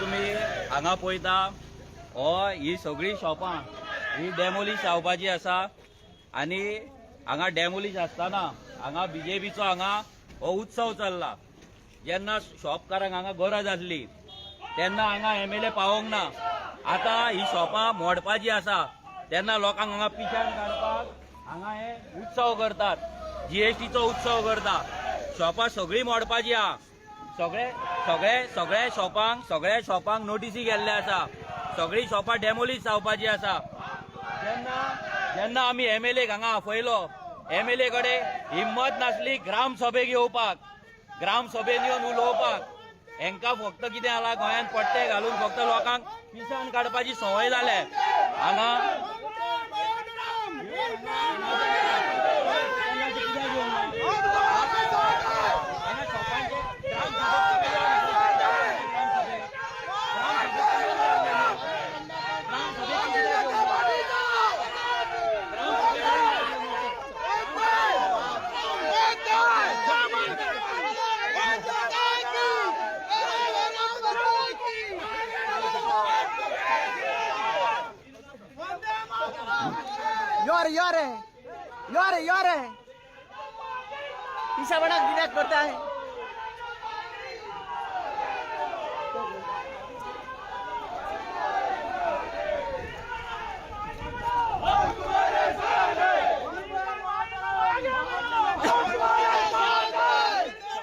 तुमी हांगा पळयता हो ही सगळी शॉपां ही डेमोलिश जावपाची आसा आनी हांगा डेमोलिश आसतना हांगा बीजेपीचो हांगा हो उत्सव चल्ला. जेन्ना शॉपकारांक हांगा गरज आसली तेन्ना हांगा एमएलए पावोंक ना. आतां ही शॉपां मोडपाची आसा तेन्ना लोकांक हांगा पिशान काडपाक हांगा हे उत्सव करतात, जीएसटीचो उत्सव करता. शॉपां सगळीं मोडपाची आहा. सगळे सगळे सगळ्या शॉपांक, सगळ्या शॉपांक नोटीसी गेल्ले आसा. सगळीं शॉपां डेमोलिश जावपाची आसा. जेन्ना जेन्ना आमी एमएलए हांगा आपयलो, एमएलए कडेन हिम्मत नासली ग्रामसभेक येवपाक, ग्रामसभेन येवन उलोवपाक. हेंकां फक्त कितें जाला, गोंयांत पट्टे घालून फक्त लोकांक पिसान काडपाची संवय जाल्या हांगा. हांगा शॉपांचे यो रे, यो रे, यो रे, यो रे, पिसापणाक कित्याक करताय?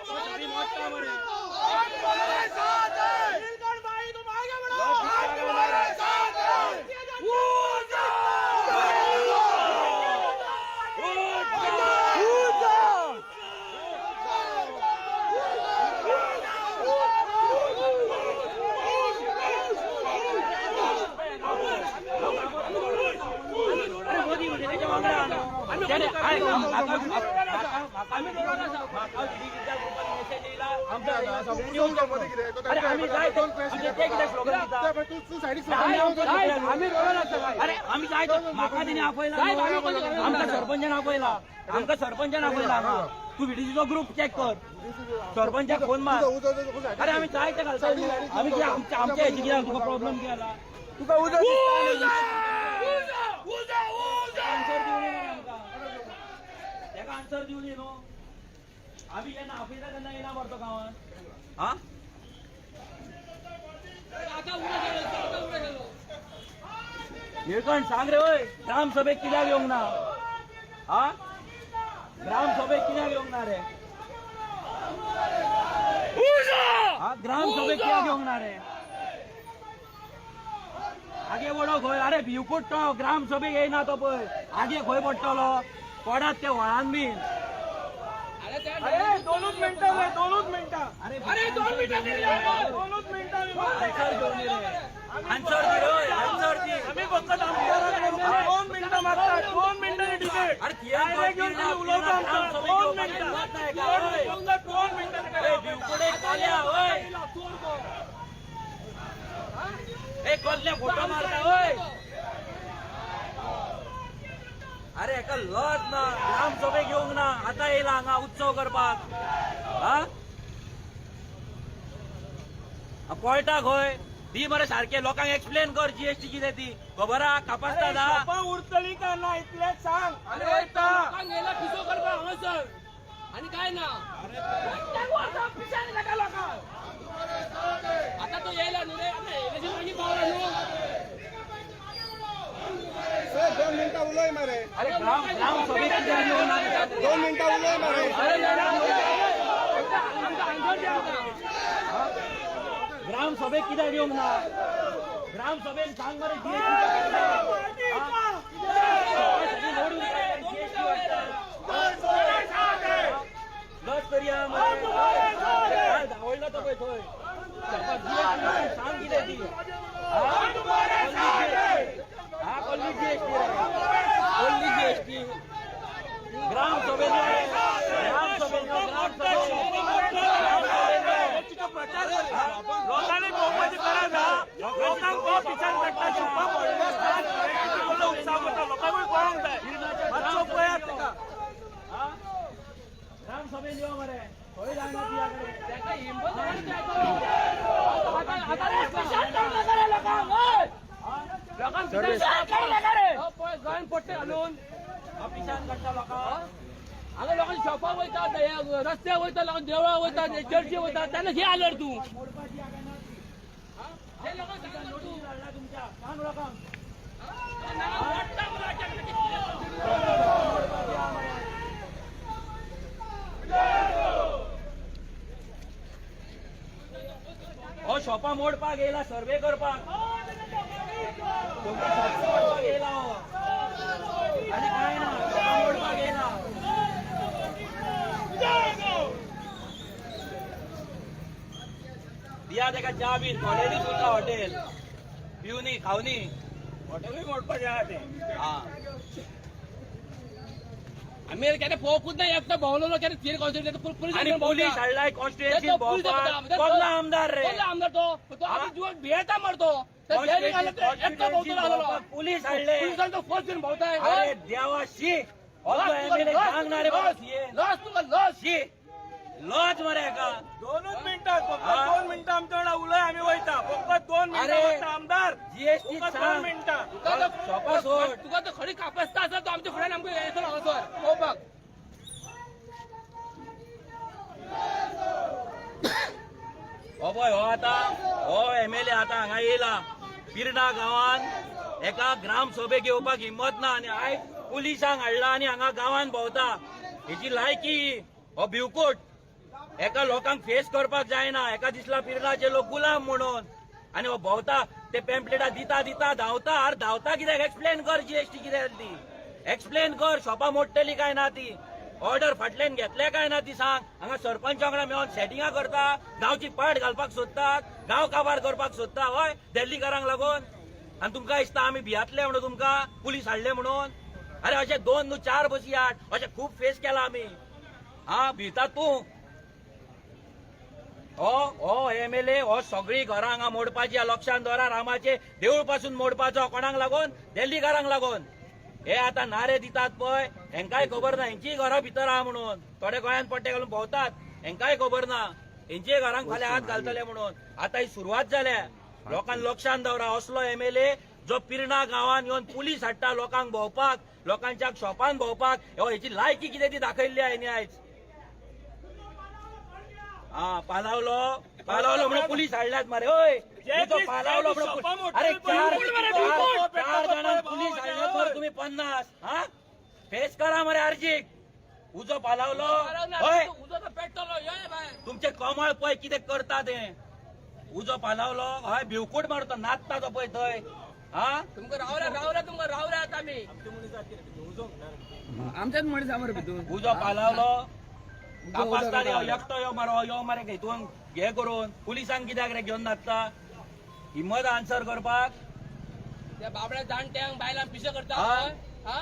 सगळीं मोडटा मरे. अरे मोदी म्हणजे त्याच्या वांगडा आहा. त्याने- I- म्हाका- म्हाका- म्हाका विद्या ग्रुपान मेसेज येयला. अरे आमी जाय ते, आमचे ते कितें स्लोगन दिता? अरे आमी जाय ते, म्हाका तेणी आपयला, आमकां सरपंचान आपयला, आमकां सरपंचान आपयला हांगा. तूं व्हीडीसीचो ग्रुप चॅक कर, सरपंचाक फोन मार. अरे आमी जाय ते घालता. आमी कितें आमच्या आमच्या हेची कितें तुका प्रॉब्लम कितें जाला? तुका उजो दिसता. आन्सर दिवनी मरे आमकां, तेका आन्सर दिवनी न्हू. आमी जेन्ना आपयता तेन्ना येयना मरे तो गांवांत. हा, निळकंठ सांग रे. वय ग्रामसभेक कित्याक येवंक ना? हा, ग्रामसभेक कित्याक येवंक ना रे? हा, ग्रामसभेक कित्याक येवंक ना रे? आगे वडो खंय? अरे भिवकुट तो ग्रामसभेक येयना तो पळय आगे खंय पडटलो, पडात ते व्हाळान बीन. अरे दोनूच मिनिटां रे, दोनूच मिनिटां. अरे अरे 2 मिनिटां, दोनूच मिनिटां. आन्सर घेवन ये रे, आन्सर दी रे, आन्सर दी. आमी फक्त आमदाराक 2 मिनिटां मागता, 2 मिनिटांनी डिबेट. अरे कित्याक डायरेक्ट येवन तुमी उलोवता आमकां 2 मिनिटां, फक्त 2 मिनिटां. भिवकुडे कोल्या वय, ए कोल्या फोटो मारता वय. अरे हेका लज ना, ग्रामसभेक येवंक ना, आतां येयला हांगा उत्सव करपाक. हा, पळटा खंय? दी मरे सारखे लोकांक एक्सप्लेन कर जीएसटी कितें ती. खबर आहा कापास्ताद आहा. शॉपां उरतली काय ना इतलेंच सांग. अरे वयता. गेला पिसो करपाक हांगासर आनी काय ना पिशान ताका लोकांक. आता तो येयला न्हू रे, आता इलेक्शन मागीर पावला न्हू. 2 मिनिटां उलय मरे. अरे ग्रामसभेक कित्याक येवंक ना? 2 मिनिटां उलय मरे. आमकां आन्सर दी आमकां. ग्रामसभेक कित्याक येवंक ना? ग्रामसभेन सांग मरे जीएसटी. लज तरी आहा मरे. काल धांवडला तो पळय थंय. जीएसटी सांग कितें ती. हा, कसली जीएसटी? कसली जीएसटी? ग्रामसभेन, ग्रामसभेन, ग्रामसभेन. लोकांनी पळोवपाची गरज आहा. लोकांक हो पिशान काडटा. शॉपां मोडले आसतना कितें व्हडलो उत्साह करता, लोकांकूय कळोंक जाय. मातसो पळयात तेका. ग्रामसभेन यो मरे, खंय जायना तुज्या कडेन. ताका हिंमत जाय तो. आता पिशान करू नका रे लोकांक, हय. लोकांक पिशान करू नका रे. हो, पळय गोंयान पट्टे घालून पिशान काडटा लोकांक. हांगा लोकांक शॉपाक वयता, रस्त्यार वयता, लोकांक देवळां वयता, चर्ची वयता, तेन्ना हे आलर तूं. हा? हे लोकांक सांगला तूं. हाडला तुमच्या सांग लोकांक. हा? वाटता मला अचानक. हो शॉपां मोडपाक येयला सर्वे करपाक. तुमच्या शॉपां मोडपाक येयला हो. आनी कांय ना, शॉपां मोडपाक येयला. दिया तेका च्या बीन. थोडे दीस उरला हॉटेल, पिवनी खावनी. हॉटेलूय मोडपाचें आहा तें. हा. आमी केन्ना पळोवंकूच ना, एकटो भोंवलो केन्ना थिर कॉन्स्टिट्युएन्सी. आनी पोलीस हाडलाय कॉन्स्टिट्युएन्सी भोंवपाक. कोल्ला आमदार रे. कोल्ला आमदार तो. तो आमी जिवाक भियेता मरतो. एकटो भोंवतलो आसलो. पुलीस हाडले. पुलिसांनी तो फोर्स घेवन भोंवताय. अरे देवा, शी. एमएलए सांगना रे बाबा, सीए. लस तुका लस. शी, लज मरे हेका. दोनूच मिनटां फक्त. हा? 2 मिनटां आमच्या वांगडा उलय, आमी वयता. फक्त 2 मिनटां. अरे, फक्त आमदार जीएसटी फक्त दोन सांग. मिनटां. तुका तर शॉपां सोड. तुका तर खरी कापसता आसा तो आमच्या फुड्यान आमकां येतलो हांगासर पळोवपाक. हो पळय, हो आतां हो एमएलए आतां हांगा येयला पिर्णा गांवान. एका ग्राम सभेक येवपाक हिम्मत ना आनी आयज पुलिसांक हाडला आनी हांगा गांवान भोंवता. हेची लायकी ही. हो भिवकोट. एका लोकांक फेस करपाक जायना. एका दिसला पिर्णाचे लोक गुलाम म्हणून आनी हो भोंवता, ते पेम्पलेटां दिता दिता धांवता. आर धांवता कित्याक? एक्सप्लेन कर जीएसटी कितें ती, एक्सप्लेन कर. शॉपां मोडटली काय ना ती, ऑर्डर फाटल्यान घेतले काय ना ती सांग. हांगा सरपंच वांगडा मेळोन सेटिंगां करता, गांवची पाट घालपाक सोदतात, गांव काबार करपाक सोदता. हय, दिल्लीकारांक लागून. आनी तुमकां दिसता आमी भियातले म्हणून तुमकां पुलीस हाडले म्हणून. अरे, अशे दोन न्हू, चार बसी आठ अशे खूब फेस केला आमी. हा, भिता तूं. हो हो एमएलए हो सगळीं घरां हांगा मोडपाची आहा, लक्षांत दवरा. रामाचे देऊळ पासून मोडपाचो. कोणाक लागून? दिल्लीकारांक लागून. हे आतां नारे दितात पळय, हेंकाय खबर ना हेंचीय घरां भितर आहा म्हणून. थोडे गोंयांत पट्टे घालून भोंवतात, हेंकाय खबर ना हेंचीय घरांक फाल्यां हात घालतले म्हणून. आतां ही सुरवात जाल्या. लोकांक लक्षांत दवरा, असलो एमएलए जो पिर्णा गांवान येवन पुलीस हाडटा लोकांक भोंवपाक, लोकांच्या शॉपान भोंवपाक, हो हेची लायकी कितें ती दाखयल्ली आहा हेणी आयज. हा, पालावलो पालावलो म्हणून पुलीस हाडल्यात मरे. हय, जे तुजो दीस- पालावलो जे दीस म्हणून शॉपां अरे, मोडटली चार पळय, चार चार जाणांक भाव पुलीस माझ्या हाडल्यात मरे तुम्ही 50. हा, फेस करा मरे अर्जीक. उजो पालावलो. हय. उजो तर पेट्टलो यो बाय. तुमचे कमळ पळय कितें करता ते. उजो पालावलो. हय, भिवकूट मारतो, नाचता तो पळय थंय. हा. तुमकां रावल्या रावल्या, तुमकां रावल्या आतां आमी. आमच्याच मनीस आमर भितून. उजो पालावलो. कापासता रे हो, एकटो यो मरो, यो मरे हितून हे करून. पुलिसांक कित्याक रे घेवन नाचता? हिम्मत आन्सर करपाक. त्या बाबड्या जाणट्यांक बायलांक पिशे करता. हा? हा.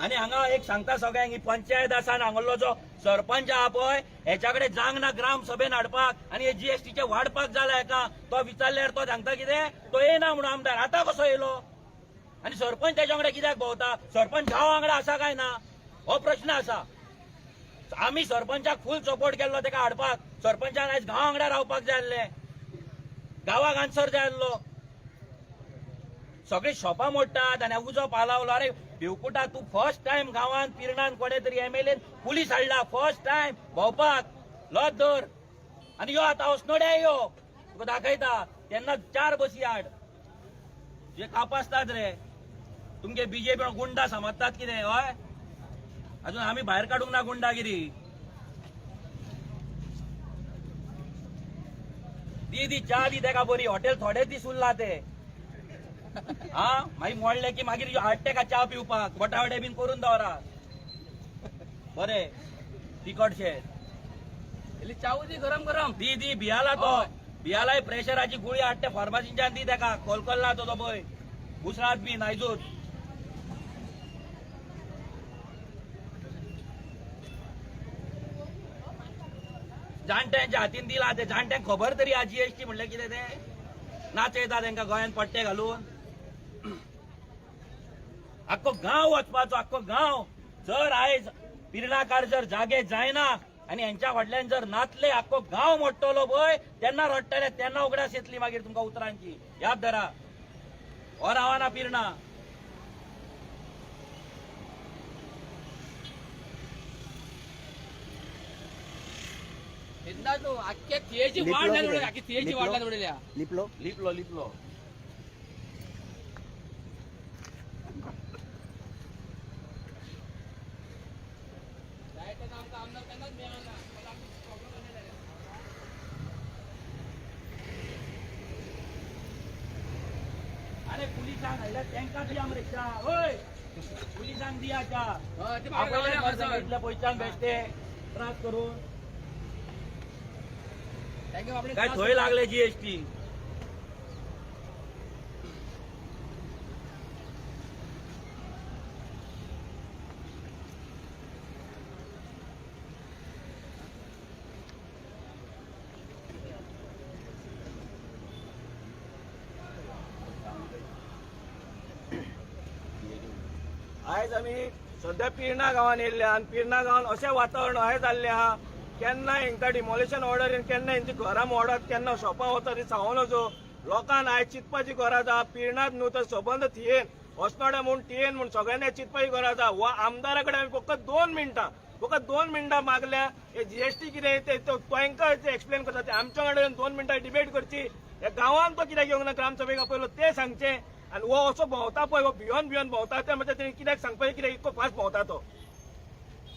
आनी हांगा एक सांगता सगळ्यांक, ही पंचायत आसा आनी हांगल्लो जो सरपंच आहा पळय, हेच्या कडेन जांग ना ग्राम सभेन हाडपाक. आनी हे जीएसटीचे वाडपाक जाला हेका तो विचारल्यार तो सांगता कितें, तो येयना म्हणून आमदार. आतां कसो येयलो? आनी सरपंच तेच्या वांगडा कित्याक भोंवता? सरपंच गांवा वांगडा आसा काय ना, हो प्रश्न आसा. आमी सरपंचाक फूल सपोर्ट केल्लो तेका हाडपाक. सरपंचान आयज गांवा वांगडा रावपाक जाय आसलें, गांवाक आन्सर जाय आसलो. सगळीं शॉपां मोडटात आनी उजो पालावलो. अरे भिवकुटा, तूं फर्स्ट टायम गांवांत पिर्णान कोणे तरी एमएलएन पुलीस हाडला फर्स्ट टायम भोंवपाक. लज धर आनी यो आतां अस्नोड्या यो, तुका दाखयता तेन्ना. चार बसी हाड. जे कापासतात रे तुमगे बीजेपी गुंडा समजतात कितें? हय, अजून आमी भायर काडूंक ना गुंडागिरी. दी दी च्या दी तेका बरी. हॉटेल थोडे दीस उरला ते. हा, मागीर मोडले की मागीर हाड तेका च्या पिवपाक. बटावडे बीन करून दवरा बरे तिखटशे. इल्ली चावू दी गरम गरम. दी दी. भियाला तो. भियालाय प्रेशराची गुळी हाडटे फार्मासीच्यान, दी तेका. कोलकोल्ला तो तो पळय उसळात बी आयजूच. जाणट्यांच्या हातीन दिला ते. जाणट्यांक खबर तरी आहा जीएसटी म्हणल्यार कितें तें? नाचयता तेंकां गोंयांत पट्टे घालून. आख्खो गांव वचपाचो, आख्खो गांव. जर आयज पिर्णाकार जर जागे जायना आनी हेंच्या फाटल्यान जर नाचले आख्खो गांव मोडटलो पळय तेन्ना रडटले, तेन्ना उगडास येतली मागीर तुमकां उतरांची. याद धरा, हो रावना पिर्णा. तेन्ना तूं आख्खे थियेची वाट लावन उडयल्या, आख्खी थियेची वाट लावन उडयल्या. लिपलो. लिपलो लिपलो. जाय तेन्ना आमकां आमदार केन्नाच मेळना. प्रॉब्लम जाले. अरे पुलिसांक हाडल्या तेंकां दिया मरे च्या. हय, पुलिसांक दिया च्या. हय, ते म्हाका गावले हांगासर. इतल्या पयशांक बेश्टे त्रास करून तांकां बाबडे काय त्रास थंय लागले जीएसटी. आयज आमी सद्या पिर्णा गांवांत येयल्ले आनी पिर्णा गांवांत अशें वातावरण अशें जाल्लें आहा, केन्ना हेंकां डिमॉलिशन ऑर्डर येवन केन्ना हेंची घरां मोडत, केन्ना शॉपां वतात हें सांगू नजो. लोकांक आयज चिंतपाची गरज आहा. पिर्णात न्हू तर सबंद थियेन अस्नोड्या म्हूण टियेन म्हूण सगळ्यांनी चिंतपाची गरज आहा. हो आमदारा कडेन आमी फकत 2 मिनटां, फकत 2 मिनटां मागल्या. हे जीएसटी कितें ते तांकां एक्सप्लेन करता, ते आमच्या कडेन 2 मिनटां डिबेट करची. ह्या गांवांत तो कित्याक येवंक ना ग्रामसभेक आपयलो तें सांगचें. आनी हो असो भोंवता पळय, हो भियोन भियोन भोंवता, ते म्हणजे तेणी कित्याक सांगपाचें कित्याक इतको फास्ट भोंवता तो.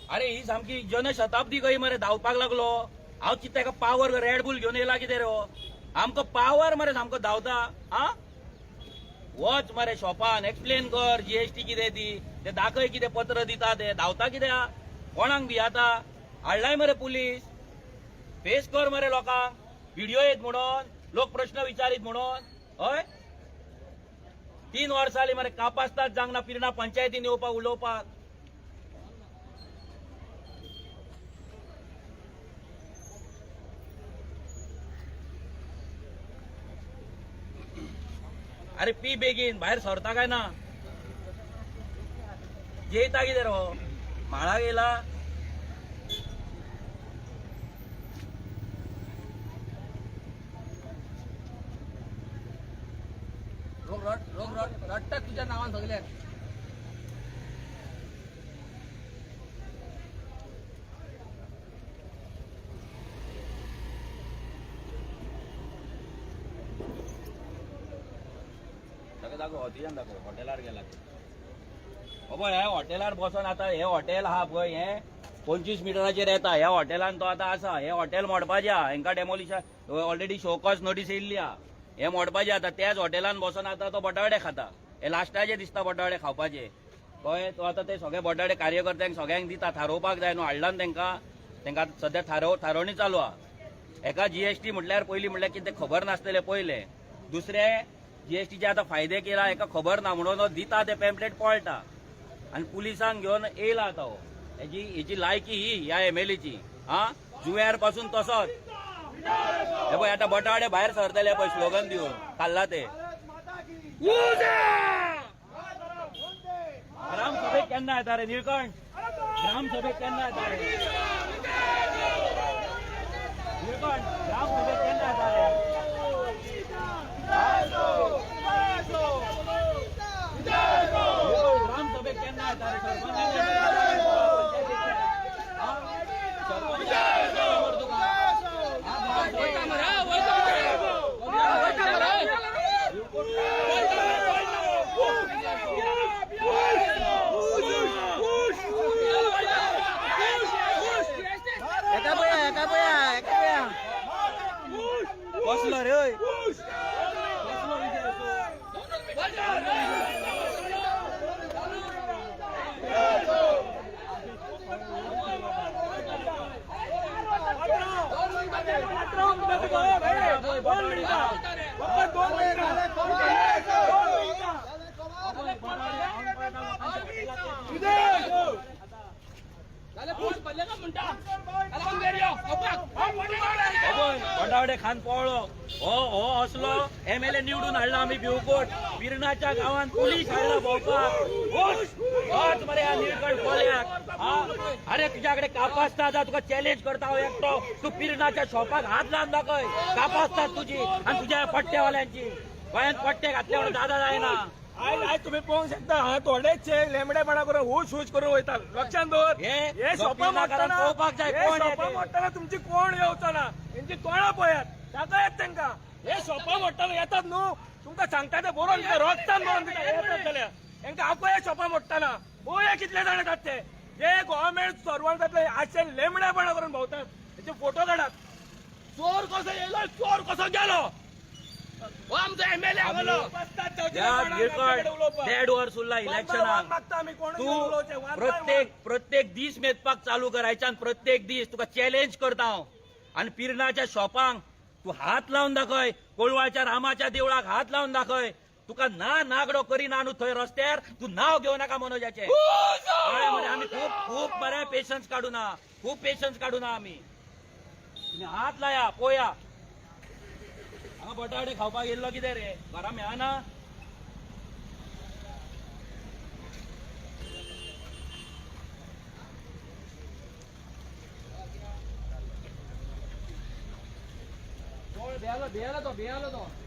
अरे ही सामकी जनशताब्दी खंय मरे धांवपाक लागलो. हांव चिंता एका पावर रेडबूल घेवन येयला कितें रे हो? आमकां पावर मरे सामको धांवता. आ वच मरे शॉपान एक्सप्लेन कर जीएसटी कितें ती, ते दाखय कितें पत्र दिता ते. धांवता कितें हा? कोणाक भियाता? हाडलाय मरे पुलीस, फेस कर मरे लोकांक, व्हिडिओ येत म्हणून लोक प्रश्न विचारीत म्हणून. हय, 3 वर्सां जालीं मरे कापास्ताद जावंक ना पिर्णा पंचायतीन येवपाक उलोवपाक. अरे पी बेगीन, भायर सरता काय ना? जेयता कितें रे हो? म्हाळा गेला. लोक रड लोक रड रडटात तुज्या नांवान सगळे. ताका दाखव, हॉटेलान दाखव, हॉटेलार गेला ते. हो पळय, ह्या हॉटेलार बसोन आतां हे हॉटेल आहा पळय, हे 25 मिटराचेर येता. ह्या हॉटेलान तो आतां आसा. हे हॉटेल मोडपाचें आहा, हेंकां demolition already show cause notice येयल्ली आहा. हे मोडपाचें आतां. त्याच हॉटेलान बसोन आतां तो बटाटे खाता. हे लास्टाचे दिसता बटाटे खावपाचे. कळ्ळें? तो आतां ते सगळे बटाटे कार्यकर्त्यांक सगळ्यांक दिता. थारोवपाक जाय न्हू, हाडला न्हू तेंकां. तेंकां आतां सद्या थारोवणी चालू आहा. एका जीएसटी म्हटल्यार पयलीं म्हटल्यार कितें खबर नासतलें पयलें, दुसरें जीएसटीचे आतां फायदे केला एका खबर ना म्हणून हो दिता ते पॅम्पलेट पळटा आनी पुलिसांक घेवन येयला आतां हो. हेजी लायकी ही ह्या एमएलएची. आ जुव्यार पासून तसोच. हे पळय आतां बटाटे भायर सरतले पळय स्लोगन दिवन खाल्ला ते. ग्रामसभेक केन्ना येता रे निळकंठ? ग्रामसभेक केन्ना येता रे निळकंठ? ग्रामसभेक केन्ना येता रे? ग्रामसभेक केन्ना येता रे? सरपंच वयता मरे, वयता मरे, वयता मरे. एका पया, एका पया, एका पया. कसलो रे ओय? दोन मिनटां, फकत 2 मिनटां, 2 मिनटां. जाल्यार पोट भरलें काय म्हणटा? जाल्यार आमगेर यो, खावपाक. पळय, बटावडे खान पळ्ळो हो. हो असलो एमएलए निवडून हाडला आमी भिवकोट पिर्णाच्या गांवांत. पुलीस हाडला भोंवपाक. होच मरे ह्या निळकंठ कोल्याक. अरे तुझ्याकडे कापासता जा, तुका चॅलेंज करता हांव एकटो. तूं पिरणाच्या शॉपाक हात लावन दाखय कापासतात तुजी आणि तुझ्या पट्टेवाल्यांची. गोंयांत पट्टे घातल्यावर दादा जायना. आयज आयज तुम्ही पळोवंक शकता हांगा थोडेचशे लेमडेपणा करून हुश हुश करून वयतात. लक्षात दवर, हे हे शॉपां पिर्णाकारांक मोडटना, पळोवपाक जाय हे कोण हे शॉपां ते. मोडटना तुमची कोण येवचो ना. हेंची तोंडां पळयात, दाखयात तांकां. हे शॉपां मोडटना येतात न्हू, तुमकां सांगता ते बरोवन दिता, रोस्तान बरोवन दिता. येतात जाल्यार हेंकां आपया. शॉपां मोडटना पळोवया कितले जाण येतात ते. जे गव्हर्मेंट सर्वंट जातले अशे लेमडेपणा करून भोंवतात, हेचे फोटो काडात. चोर कसो येयलो, चोर कसो गेलो, हो आमचो एमएलए हांगालो. बसतात जावचे या ना कोणाक आमच्याकडे उलोवपाक. देड वर्स उरला वन बाय वन इलेक्शनाक. मागता आमी, कोणूच तूं उलोवचें. One by one. प्रत्येक प्रत्येक दीस मेजपाक चालू करायचे आणि प्रत्येक दीस तुका चॅलेंज करता हांव. आणि पिरणाच्या शॉपांक तूं हात लावन दाखय, कोळवाळच्या रामाच्या देवळाक हात लावन दाखय. तुका ना नागडो करिना न्हू थंय रस्त्यार तूं नांव घेवं नाका मनोजाचें. कळ्ळें मरे? आमी खूब खूब बरें पेशन्स काडूना, खूब पेशन्स काडूना आमी. तुमी हात लाया पोया. हांगा बटाटे खावपाक येयल्लो कितें रे, घरा मेळना. भियालो, भियालो तो, भियालो तो.